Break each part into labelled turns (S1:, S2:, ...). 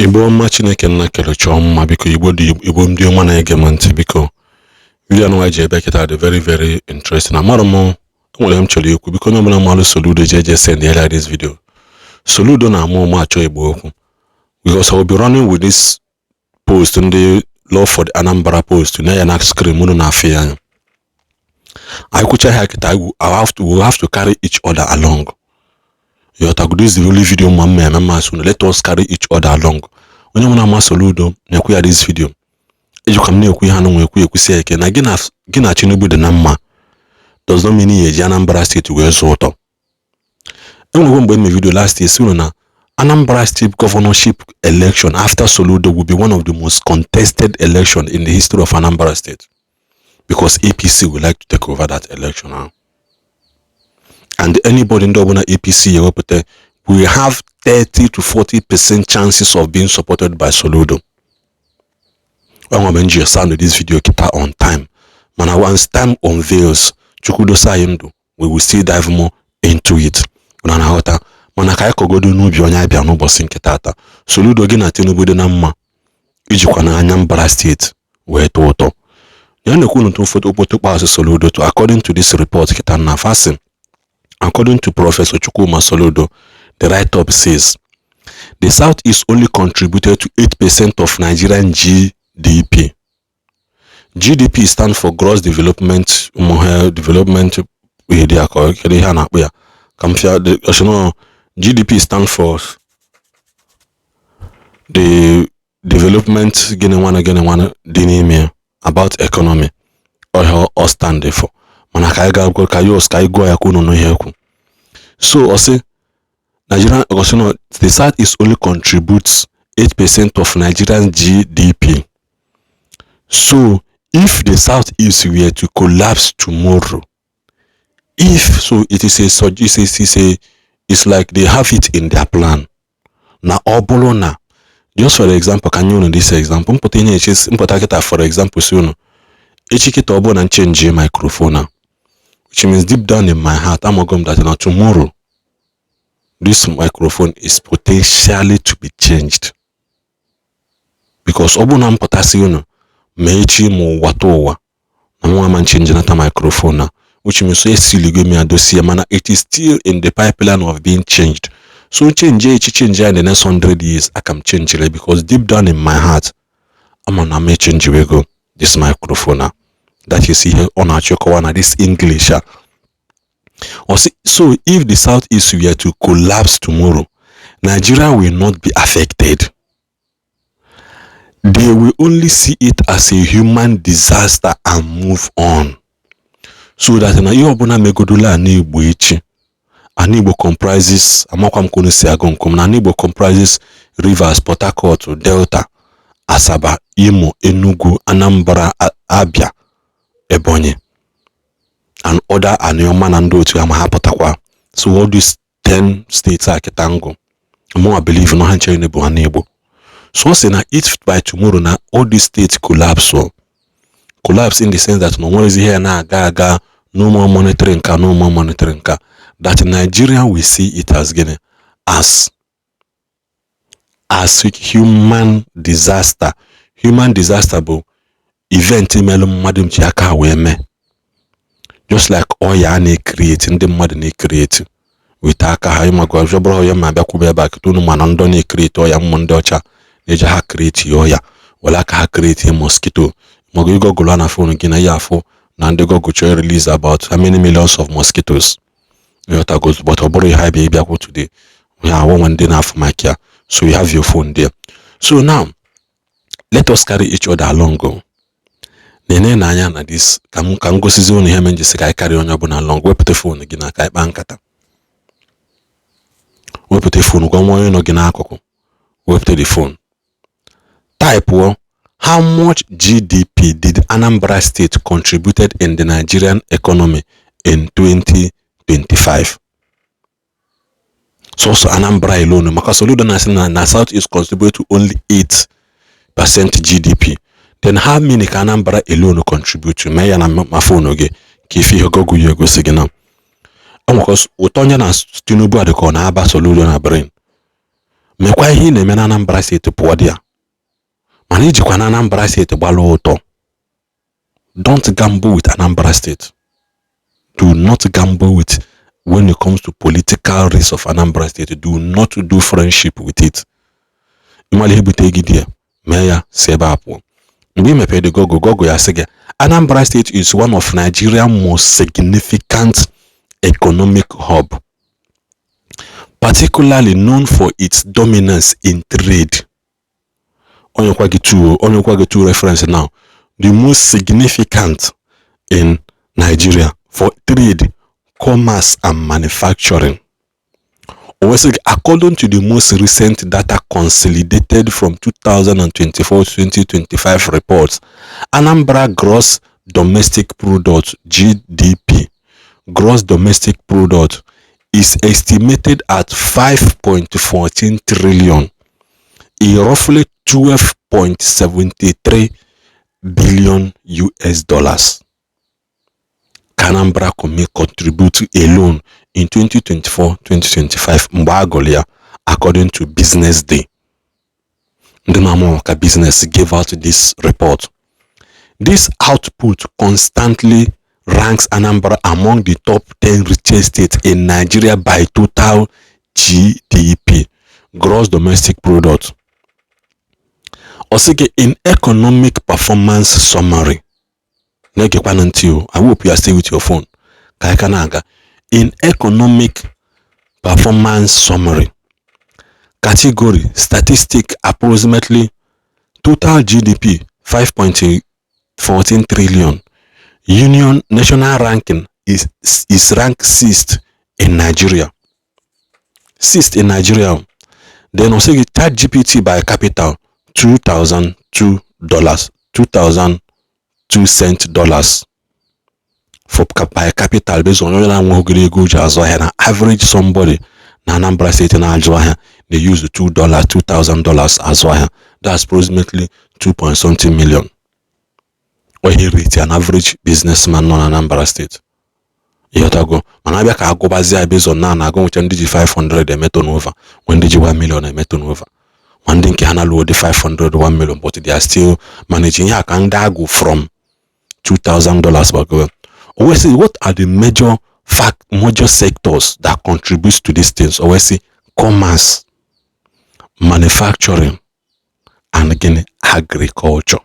S1: Igbo ọma Chineke nna kere chọọ mma. Biko, Igbo dị, Igbo ndị ọma na-ege m ntị, biko, video anụ ji ebe kịta dị very very interesting. Amarọ m, enwere m chọrọ ikwu. Biko, onye ọbụla malụ Soludo, je je send ya this video. Soludo na-ama ụmụ achọ Igbo okwu because I will be running with this post ndị Love for the Anambra post na ya na screen unu na-afụ ya anya. Anyị kwucha ha kịta, we will have to carry each other along. Ịghọtago? This is the only video ma mma eme mmasị unu. Let us carry each other along. Onye nwere ama Soludo, na-ekwu ya this video. Ejikwa m na-ekwu ihe anụ nwe ekwu ekwusi eke na gị na Tinubu dị na mma does not mean ya eji Anambra State wee zụọ ụtọ. Enwego mgbe m video last year si unu na Anambra State governorship election after Soludo will be one of the most contested election in the history of Anambra State, because APC would like to take over that election now, and anybody ndị ọbụla APC ewepụta will have 30 to 40% chances of being supported by Soludo. Enwe m ji sound this video kita on time, mana once time unveils, Chukwu dosa anyị ndụ, we will still dive more into it. Una na-aghọta? Mana ka anyị kọgodo n'ubi onye abịa n'ụbọchị nke taata. Soludo, gị na Tinubu dị na mma, ijikwa na Anambra State wee tụọ ụtọ ya na-ekwu n'otu ụfọdụ okpotokpo asụ Soludo to. According to this report kita na fasin, according to Professor Chukwuma Soludo, the write-up says the Southeast only contributed to 8% of Nigerian GDP. GDP stands for Gross Development Development ihe dị ka kedu ihe a na-akpọ ya ka m fịa. GDP stand for the development gịnị nwanne gịnị nwanne dị n'ime ya about economy ọhịa ọ stand for. Mana ka anyị ga ka yos ka anyị gụọ ya ka unu nụ ihe ekwu. So ọ sị Nigerian ọ the South East only contributes 8% of Nigerian GDP. So if the Southeast were to collapse tomorrow, if so, it is a it's like they have it in their plan. Na ọ bụrụ na, just for example, ka nye unu this example, mpụta ihe echi mpụta kịta, for example, si unu echi kịta, ọ bụrụ na nchange microphone a, which means deep down in my heart, amago m that na tomorrow this microphone is potentially to be changed, because ọ bụrụ na mpụtasị unu ma echi ma ụwa ta ụwa na nwa ama nchange nata microphone a, which means so esiligo m ya dosie, mana it is still in the pipeline of being changed. So change echi, change ya in the next 100 years, aka m change it, because deep down in my heart, ama na m change wego this microphone a. That is ihe ọ na-achọ ịkọwa na this English a. Or see, so if the Southeast were to collapse tomorrow, Nigeria will not be affected. They will only see it as a human disaster and move on. So that na ihe ọbụla megodola ana Igbo echi, ana Igbo comprises, amakwa m ka unu si agụ nkom na ana Igbo comprises Rivers, Port Harcourt, Delta, Asaba, Imo, Enugu, Anambra, Abia, Ebonyi and other Anioma na ndị otu ya ma ha pụtakwa. So all these 10 states a kịta ngụ mụnwa believe na ha nchere bụ ana Igbo. So ọ sị na if by tomorrow na all these states collapse, o collapse in the sense that na onwerezi ihe ya na-aga aga, no more monitoring nka, no more monitoring nka, that Nigeria will see it as gịnị? As human disaster. Human disaster bụ event melụ mmadụ ji aka wee mee, just like ọya a na-ecreate, ndị mmadụ na-ecreate wete aka ha. Ịmago ọjọ bụrụ ya ma bịakwube ebe a kịta unu, mana ndị na-ecreate ọya mmụ ndị ọcha na-eji ha create ọya were aka ha create mosquito. Maọbụ ịgoogle na phone gị na ihe afụ na ndị Google chọrọ release about how many millions of mosquitoes, ịghọtago? But ọ bụrụ ihe anyị bịa ịbịakwu today, we are nwe ndị na-afụ maka ya. So you have your phone there. So now let us carry each other along o. Na-ene n'anya na this ka m gosizi unu ihe mere m ji sị ka anyị carry onye ọbụla along. Wepụta phone gị na ka anyị kpaa nkata. Wepụta phone, gwa nwa onye nọ gị n'akụkụ, wepụta the phone, type how much GDP did Anambra State contributed in the Nigerian economy in 2025? Sọsọ Anambra alone, maka Soludo na-asị na South East contribute to only 8% GDP, then how many ka Anambra alone contribute to? Mee ya na ma phone gị ka ife ihe Google ya egosi gị na ọ nwekwa ụtọ onye na Tinubu adịka ọ na-aba Soludo na brain. Mekwa ihe ị na-eme na Anambra State, pụọ dị ya, mana ijikwa na Anambra State gbalụ ụtọ. Don't gamble with Anambra State. Do not gamble with, when it comes to political risk of Anambra State, do not do friendship with it. Ịmala ihe bute gị dị mee ya, si ebe a pụọ. Mgbe ị mepere Google, Google ya sị gị Anambra State is one of Nigeria's most significant economic hub, particularly known for its dominance in trade. Onyekwa gị two reference now: the most significant in Nigeria for trade, commerce and manufacturing. O wee, according to the most recent data consolidated from 2024-2025 reports, Anambra gross domestic product, GDP, gross domestic product is estimated at 5.14 trillion, a roughly 12.73 billion US dollars. Ka Anambra contribute alone in 2024-2025 mgbe a gụrụ ya, according to Business Day. Ndị na-amụ maka business gave out this report. This output constantly ranks Anambra among the top 10 richest states in Nigeria by total GDP, gross domestic product. Ọ sị gị in economic performance summary, na-egekwana ntị o, I hope you are still with your phone ka anyị ka na-aga. In economic performance summary category statistic, approximately total GDP 5.14 trillion, union national ranking is ranked sixth in Nigeria, sixth in Nigeria. Then ọ sị gị chat GPT by capital $2,002, 2002 cent dollars for by capital, based on onye na-enweghị ego ji azụ ahịa. Na average somebody na Anambra State na-azụ ahịa they use $2, $2,000 azụ ahịa. That's approximately 2 point something million. Ohe rate an average businessman nọ na Anambra State, ịghọtago? Mana abịa ka agụbazie ya based on na na-agụ nwecha ndị ji 500 eme turnover, nwe ndị ji 1 million eme turnover, ma ndị nke ha na-alụ dị 500, 1 million, but they are still managing. Ihe a ka ndị agụ from $2,000 gbagowe. O wee sị, what are the major sectors that contribute to these things? O wee sị commerce, manufacturing and gịnị? Agriculture.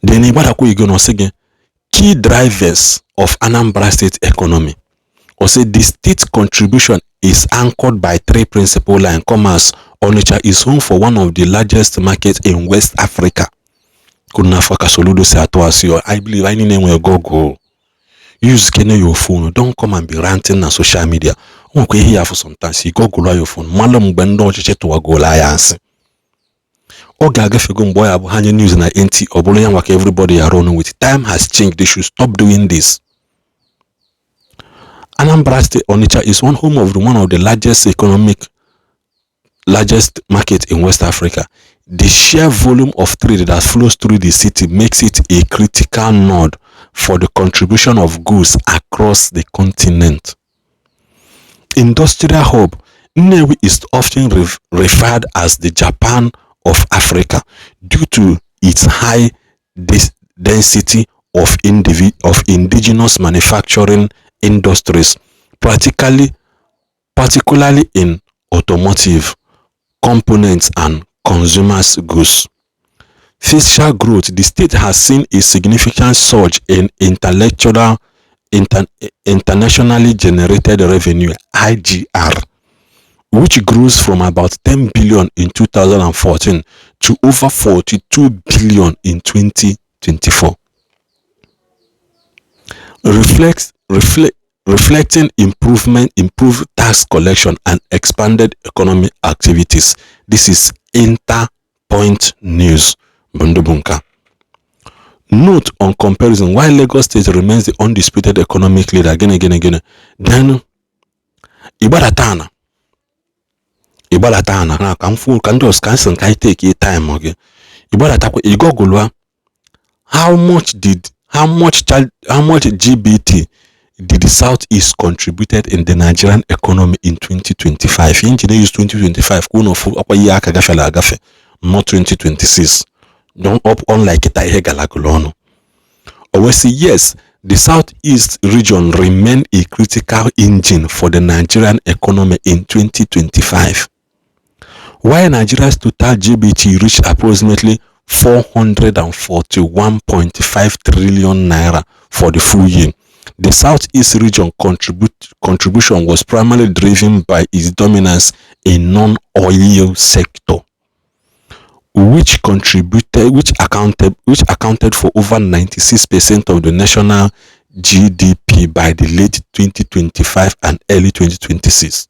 S1: Then ịgbadakwa igo na ọ sị gị key drivers of Anambra State economy. Ọ sị the state contribution is anchored by three principal line. Commerce: Onitsha is home for one of the largest markets in West Africa. Kwuru n'afọ ka Soludo si atụ asị. I believe anyị niile nwere Google. Use kene your phone. Don't come and be ranting na social media. O nwekwa ihe ya afụ sometimes, you google your phone, malụ mgbe ndị ọchịchị tụwagolo anyị asị. Ọ ga-agafego mgbe ọ ya bụ ha nye news na NT, ọ bụrụ ya nwa ka everybody ya run with. Time has changed. They should stop doing this. Anambra State, Onitsha is one home of the one of the largest economic largest market in West Africa. The sheer volume of trade that flows through the city makes it a critical node for the contribution of goods across the continent. Industrial hub: Nnewi is often referred as the Japan of Africa due to its high density of indigenous manufacturing industries, particularly in automotive components and consumers goods. Fiscal growth: the state has seen a significant surge in internationally generated revenue, IGR, which grows from about 10 billion in 2014 to over 42 billion in 2024. Reflecting improved tax collection and expanded economic activities. This is Interpoint News. Bundubunka. Note on comparison: while Lagos State remains the undisputed economic leader, gịnị gịnị gịnị. Then ịgbadata ana, ịgbadata ana na ka m fụ ka ndị ọzọ ka m sị ka anyị take time gị. Ịgbadatakwa, ịgọgụlụa how much did how much child, how much GBT Did the Southeast contributed in the Nigerian economy in 2025? Ihe nji na-use 2025 ka unu fụ ọkwa ihe aka gafere agafe, not 2026. Don't up, unlike kịta ihe galagolo ọnụ. O wee sị, yes, the Southeast region remained a critical engine for the Nigerian economy in 2025. While Nigeria's total GDP reached approximately 441.5 trillion naira for the full year, the Southeast region contribution was primarily driven by its dominance in non-oil sector, which accounted for over 96% of the national GDP by the late 2025 and early 2026.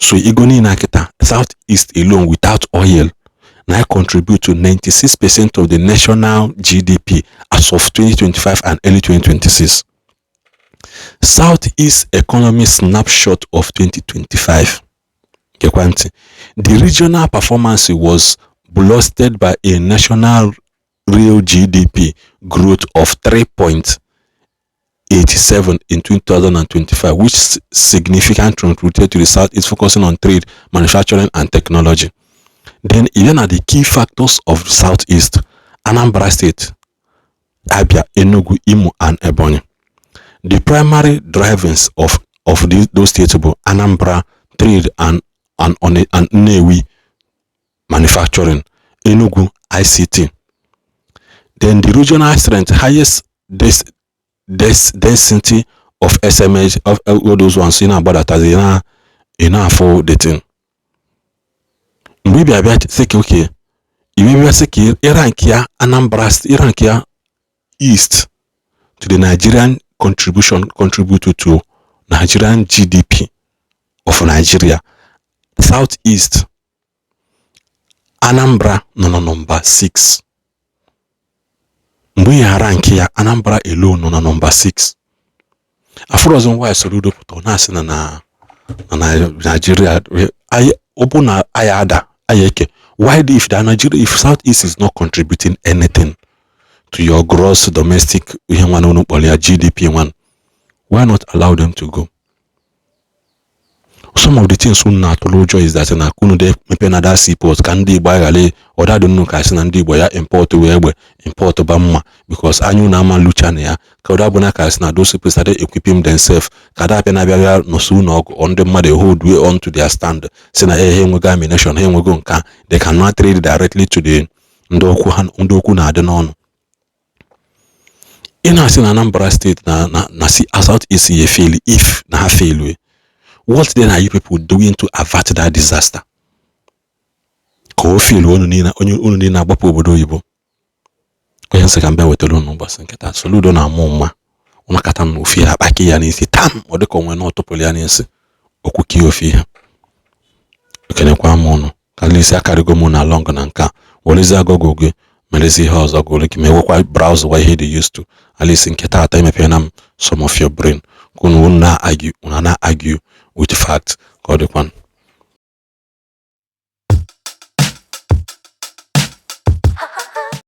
S1: So ego niile kịta, Southeast alone without oil na contribute to 96% of the national GDP as of 2025 and early 2026. Southeast economy snapshot of 2025. Gekwa ntị. The regional performance was bolstered by a national real GDP growth of 3.87 in 2025, which significantly contributed to the Southeast focusing on trade, manufacturing, and technology. Then, even are the key factors of Southeast: Anambra State, Abia, Enugu, Imo, and Ebonyi. The primary drivers of those states were Anambra, trade and Nnewi, manufacturing, Enugu, ICT. Then the regional strength, highest density of SMH, of all those ones, ị na-agbadatazi ị na-afụ the thing. Mgbe ị bịa bịa sị ka okay, ị bịa sị ka ị rank ya Anambra, ị rank ya East to the Nigerian contribution, contribute to Nigerian GDP of Nigeria. Southeast, Anambra nọ na nọmba 6. Mgbe ị ghara nke ya, Anambra alone nọ na nọmba 6. Afụrụ ọzọ nwaanyị Soludo pụta, ọ na-asị na Nigeria anyị, ọ bụ na anyị ada anyị eke. Why if the Nigeria, if Southeast is not contributing anything to your gross domestic ihe nwa unu kpọrọ ya GDP one, why not allow them to go? Some of the things unu na-atụrụ ụjọ is that na unu de mepe na that seaport ka ndị Igbo aghara ọdadị unu ka sị na ndị Igbo ya import wee egbe, import ba mma, because anya unu ama lucha na ya ka ụda bụ na ka sị na those people started equipping themselves ka da abịa na-abịa bịa nọsọ unu ọgụ. Ndị mmadụ hold way on to their stand, si na ha enwego ammunition, ha enwego nka, they cannot trade directly to the ndị okwu ha, ndị okwu na-adị n'ọnụ. Ị na-asị na Anambra State na si South East ya fail. If na ha fail, what then are you people doing to avert that disaster? Ka o fail unu niile, onye unu niile agbapụ obodo oyibo. Onye nsị ka m bịa wetara unu ụbọchị nkịta, Soludo na-amụ mma ụnakata na ofu ihe akpaki ya n'isi tam, ọ dịka onwe na ọ tụpụrụ ya n'isi okwu ka ofu ihe. Ekenekwa m ụnụ ka n'isi akarịgo m na long na nke a. Werezie Google gị merezi ihe ọzọ gụrụ gị ma ewekwa browse wa ihe dị used to. At least nke taata emepere na m some of your brain ka unu na-argue, unu na-argue with fact. Ka ọ dịkwanụ.